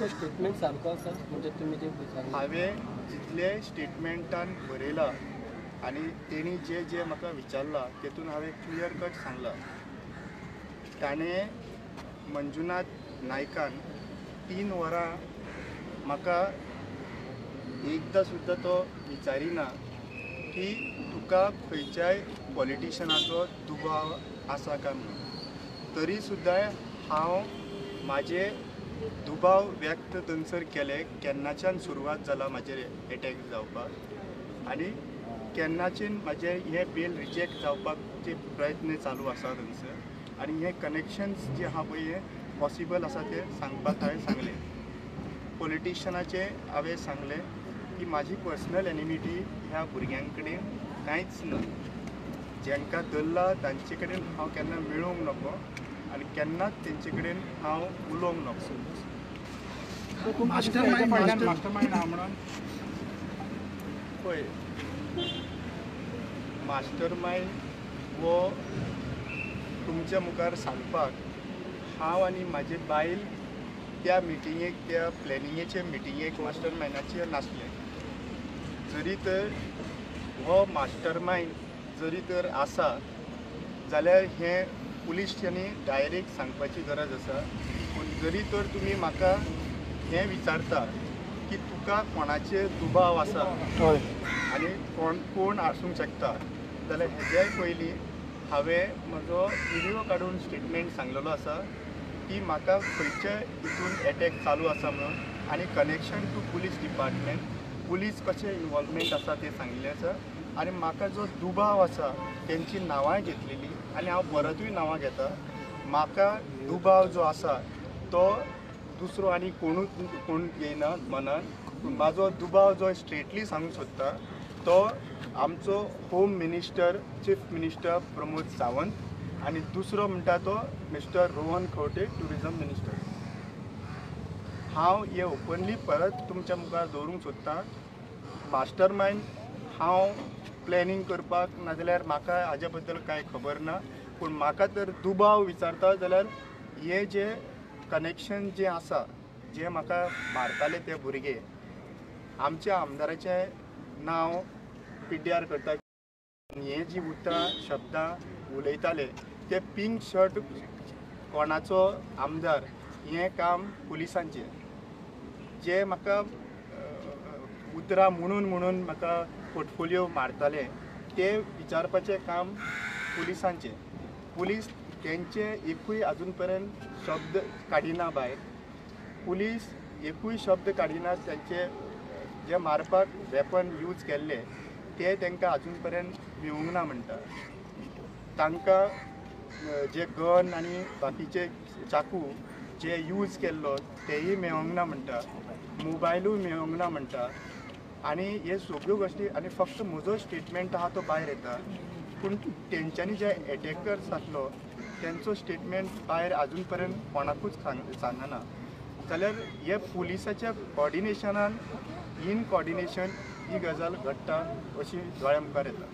तो स्टेटमेंट सारको आसा म्हणजे तुमी जे हांवें जितले स्टेटमेंटान बरयलां आनी तेणी जे जे म्हाका विचारलां तेतून हांवें क्लियर कट सांगलां. ताणें मंजुनाथ नायकान 3 वरां म्हाका एकदां सुद्दां तो विचारिना की तुका खंयच्याय पॉलिटिशनाचो दुबाव आसा काय म्हणून. तरी सुद्दां हांव म्हाजे दुबाव व्यक्त थंयसर केले केन्नाच्यान सुरवात जाला म्हाजेर एटॅक जावपाक आनी केन्नाच्यान म्हाजे हे बेल रिजेक्ट जावपाचे प्रयत्न चालू आसा थंयसर आनी हे कनेक्शन्स जे आहा पळय हे पॉसिबल आसा ते सांगपाक हांवें सांगलें. पॉलिटिशनाचे हांवें सांगलें की म्हाजी पर्सनल एनिमिटी ह्या भुरग्यां कडेन कांयच ना. जांकां धरला तांचे कडेन हांव केन्ना मेळूंक नको आनी केन्नाच तेंचे कडेन हांव उलोवंक नको. मास्टरमाइंड आहा म्हणून पळय, मास्टरमाइंड हो तुमच्या मुखार सांगपाक हांव आनी म्हाजी बायल त्या मिटिंगेक, त्या प्लॅनिंगेचे मिटिंगेक मास्टरमाइंडाचेर नासले. जरी तर हो मास्टरमाइंड जरी तर आसा जाल्यार हें पुलिसांनी डायरेक्ट सांगपाची गरज आसा. पूण जरी तर तुमी म्हाका हें विचारता की तुका कोणाचेर दुबाव आसा आनी कोण कोण आसूंक शकता जाल्यार हेज्याय पयलीं हांवें म्हजो व्हिडियो काडून स्टेटमेंट सांगलेलो आसा की म्हाका खंयच्या हितून एटॅक चालू आसा म्हणून आनी connection to police department, police कशें इनवॉल्वमेंट आसा तें सांगिल्लें आसा आनी म्हाका जो दुबाव आसा तेंची नांवांय घेतलेली आनी हांव परतूय नांवां घेता. म्हाका दुबाव जो आसा तो दुसरो आनी कोणूच कोण येयना मनान, पूण म्हाजो दुबाव जो स्ट्रेटली सांगूंक सोदता तो आमचो home minister, chief minister Pramod Sawant आनी दुसरो म्हणटा तो mister Rohan Khaunte, tourism minister. हांव हे ओपनली परत तुमच्या मुखार दवरूंक सोदता. मास्टरमाइंड हांव प्लॅनिंग करपाक नाजाल्यार म्हाका हाज्या बद्दल कांय खबर ना, पूण म्हाका तर दुबाव विचारता जाल्यार हे जे कनेक्शन जे आसा जे म्हाका मारताले ते भुरगे आमच्या आमदाराचें नांव पिड्ड्यार करता, हे जी उतरां शब्दां उलयताले ते पिंक शर्ट कोणाचो आमदार हें काम पुलिसांचें. जे म्हाका उतरां म्हणून म्हणून म्हाका पोर्टफोलियो मारताले ते विचारपाचें काम पुलिसांचें. पुलीस तेंचे एकूय आजून पर्यंत शब्द काडिना भायर, पुलीस एकूय शब्द काडिना. तेंचे जे मारपाक वेपन यूज केल्ले ते तांकां आजून पर्यंत मेळूंक ना म्हणटा. तांकां जे गन आनी बाकीचे चाकू जे यूज केल्लो तेय मेळोंक ना म्हणटा, मोबायलूय मेळोंक ना म्हणटा. आनी हे सगळ्यो गोश्टी आनी फक्त म्हजो स्टेटमेंट आहा तो भायर येता, पूण तेंच्यांनी जे एटॅकर्स आसलो तेंचो स्टेटमेंट भायर आजून पर्यंत कोणाकूच सांगना. जाल्यार हे पुलिसाच्या कॉर्डिनेशनान इन कॉर्डिनेशन ही गजाल घडटा अशी दोळ्या मुखार येता.